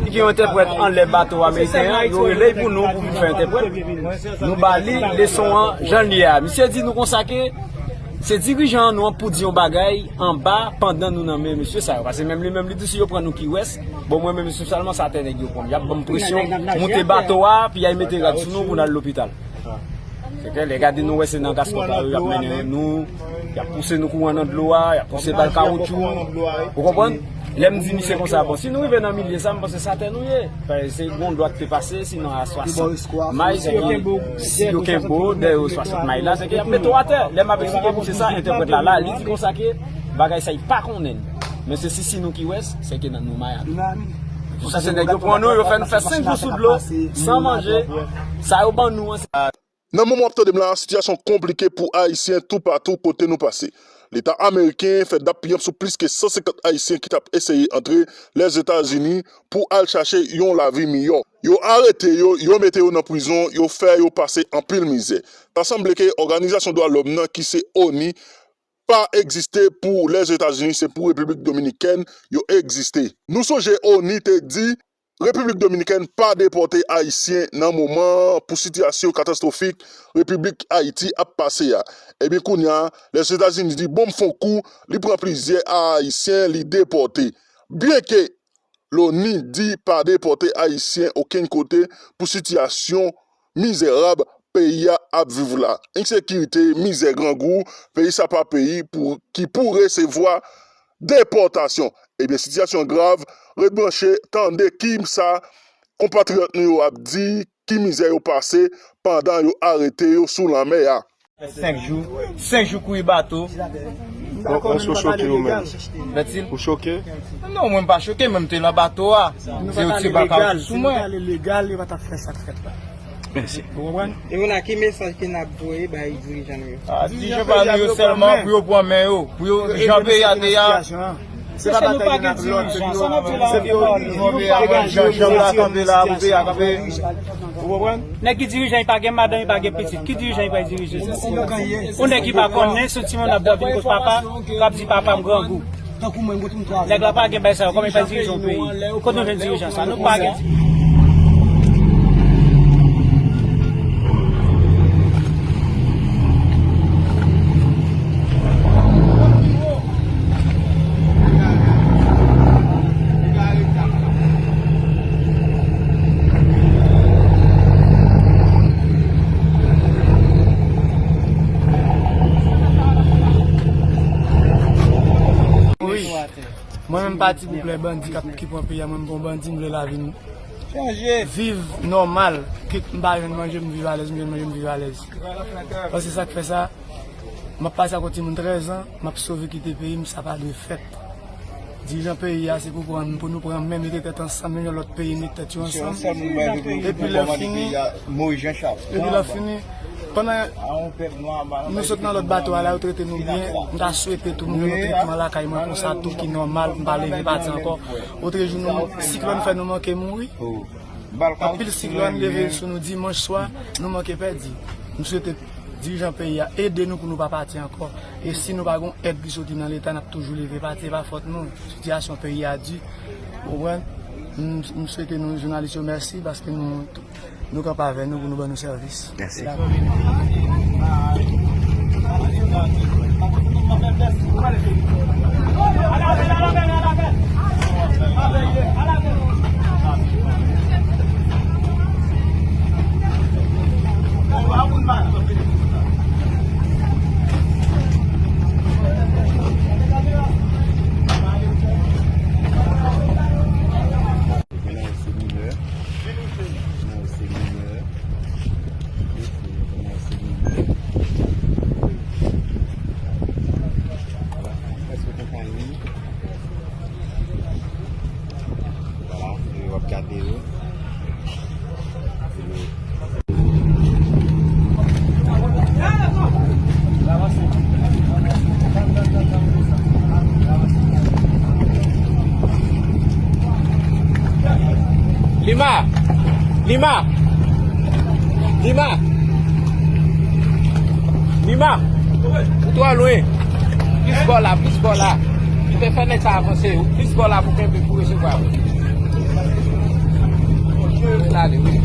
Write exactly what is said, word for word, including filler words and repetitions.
Gen yon entèprèt anlè bato ameriken an, yo rele l pou nou pou vin fè entèprèt. Nou ba li leson an jan l ye a. Misye di nou konsa ke se dirijan nou an pou di yon bagay anba pandan nou nan men mesye sa yo. Paske menm li menm li di si yo pran nou ki wès, bon mwen menm espesyalman sa tè nèg yo pran m. Y ap ban m presyon, moute bato a, pi y al mete rad sou nou pou n al lopital. Se klè, lè gade nou wè se nan gaskòt la yo y ap mennen nou, y ap pouse nou kouran nan dlo a, y ap pouse bal kawoutchou. Ou konprann? Lè m di misye konsa, bon, si nou rive nan milye sa, m panse sa tè nou ye. Paske se gon dwa ki te pase, sinon a swasant may, se ki, si yo kenbe w dèyè yo swasant may la, se ke y ap mete w atè. Lè m ap eksplike misye sa, entèprèt la la, li di konsa ke bagay sa y pa konnen. Men se sisi nou ki wè, se ke nan nou may a. Sa se nèg yo pran nou, yo fè nou fè senk jou sou dlo, san manje. Sa yo ban nou an, se Nan moman w ap tande m la, sitiyasyon konplike pou Ayisyen toupatou kote nou pase. Leta ameriken fè dappiyanp sou plis ke san senkant Ayisyen ki t ap eseye antre Lèzetazini pou al chache yon lavi miyò. Yo arete yo, yo mete yo nan prizon, yo fè yo pase anpil mizè. Ta sanble ke òganizasyon dwa lòm nan ki se ONI pa egziste pou Lèzetazini, se pou Repiblik Dominikèn yo egziste. Nou sonje ONI te di Repiblik Dominikèn pa depòte Ayisyen nan moman pou sitiyasyon katastwofik Repiblik Ayiti ap pase a. Ebyen kounye a, Lèzetazini di bonm fè yon kou, li pran plizyè Ayisyen, li depòte. Byenke Loni di pa depòte Ayisyen okenn kote pou sitiyasyon mizerab peyi a ap viv la. Ensekirite, mizè, grangou, peyi sa pa peyi pou, ki pou resevwa depòtasyon. Ebyen, sitiyasyon an grav, ret branche, tande ki sa konpatriyòt nou yo ap di, ki mizè yo pase pandan yo arete yo sou lanmè a. Senk jou, senk jou kouri bato. Bon, èske w choke ou menm? Bètil? Ou choke? Non, mwen m pa choke, men m te nan bato a. Se yo tire bal kawoutchou sou mwen. Si nou t ale legal, yo pa t ap fè sa k fèt la. Mèsi. Ou konprann? E ou la, ki mesaj ke n ap voye bay dirijan nou yo? A, dirijan pa nou yo sèlman, pou yo pran men yo, pou yo jan peyi a te ye a. Se pa batay youn ak lòt, se pou yo, se pou yo, yo pa gen dirijan, yo pa gen dirijan. Ou konprann? Nèg ki dirijan, li pa gen madanm, li pa gen pitit. Ki dirijan, li pa dirije? Yon nèg ki pa konnen, se yon timoun ap dòmi kot papa, k ap di papa m grangou. Nèg la pa gen bagay sa yo, kòman li pa dirije yon peyi? Kote nou jwenn dirijan sa? Nou pa gen. Wi. Mwen menm pati pou plè bandi k ap, ki pran peyi a, mwen m pa yon bandi, m vle lavi m viv nòmal. Kit m pa jwenn manje, m viv alèz, m jwenn manje, m viv alèz. Paske sa k fè sa, m ap pase ak yon timoun trèz an, m ap sove kite peyi m, sa pa dwe fèt. Dirijan peyi a, se pou pran, pou nou pran men, mete tèt ansanm, menm jan lòt peyi met tèt yo ansanm. Epi lè fini, epi lè fini, pandan nou sot nan lòt bato a la, yo trete nou byen, m ta swete tou, m gen yon tretman lakay mwen konsa tou ki nòmal, m pa leve pati ankò. Otrejou, nou, siklòn fè nou manke mouri. Anpil siklòn leve sou nou dimanch swa, nou manke pèdi. M swete dirijan peyi a ede nou pou nou pa pati ankò. E si nou pa gen èd ki soti nan Leta, n ap toujou leve pati, e pa fòt nou. Sitiyasyon peyi a di. Ou konprann? M, m swete nou, jounalis yo, mèsi paske nou, nou kanpe avè nou pou nou ban nou sèvis. Mèsi. Mwen nan se minè. Mwen nan se minè. Mwen nan se minè. Vwala, èske konpayi? Vwala, e w ap gade yo. Lima! Lima! Lima! Lima! Ou twò lwen. Plis bò la, plis bò la. Li te fè nèg sa avanse. Ou plis bò la pou kenbe, pou resevwa. Mwen ale, wi.